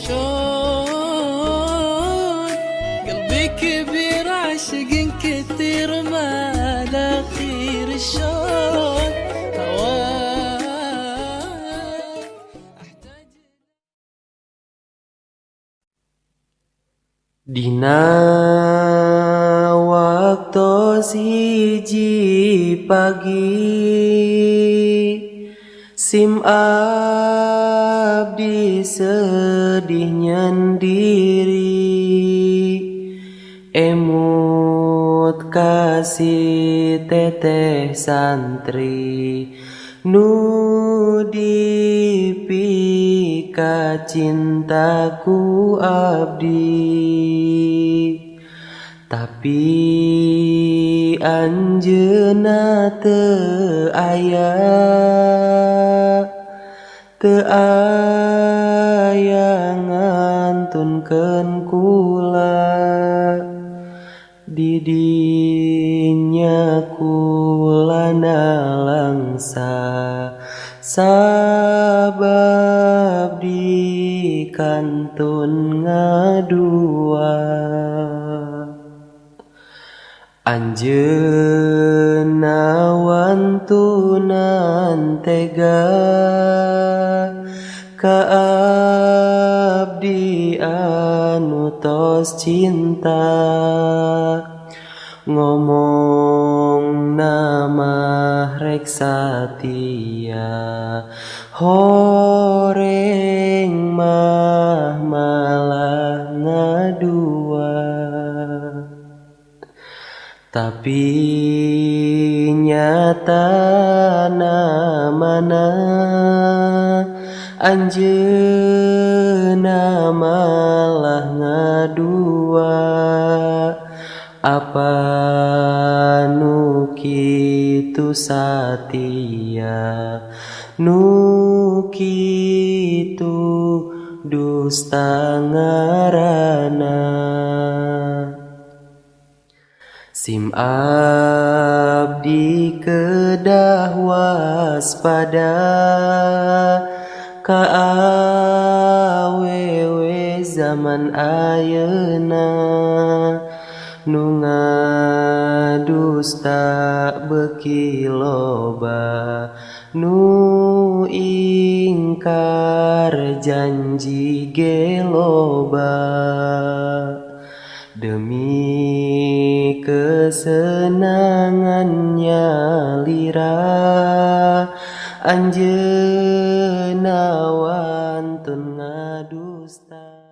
شلون قلبي كبير عشق كثير ما له خير شلون هواك احتاج Dina waktos 1 pagi sim abdi sedih nyendiri emut kasih teteh santri nu dipika cintaku abdi tapi anjeunna teu aya teu aya ngantunkeun kula di dinya kula nalangsa sabab di kantun ngadua anjeunna wantunan tega ka abdi anu tos cinta ngomong nama rek satia horeng mah malah ngadua tapi nyatana mana anjeunna malah ngadua apa nu kitu satia nu kitu dusta ngaranna sim abdi kedah waspada ka awewe zaman ayeuna nu ngadusta beuki loba nu ingkar janji ge loba demi kesenangannya lira anjeunna wantun ngadusta.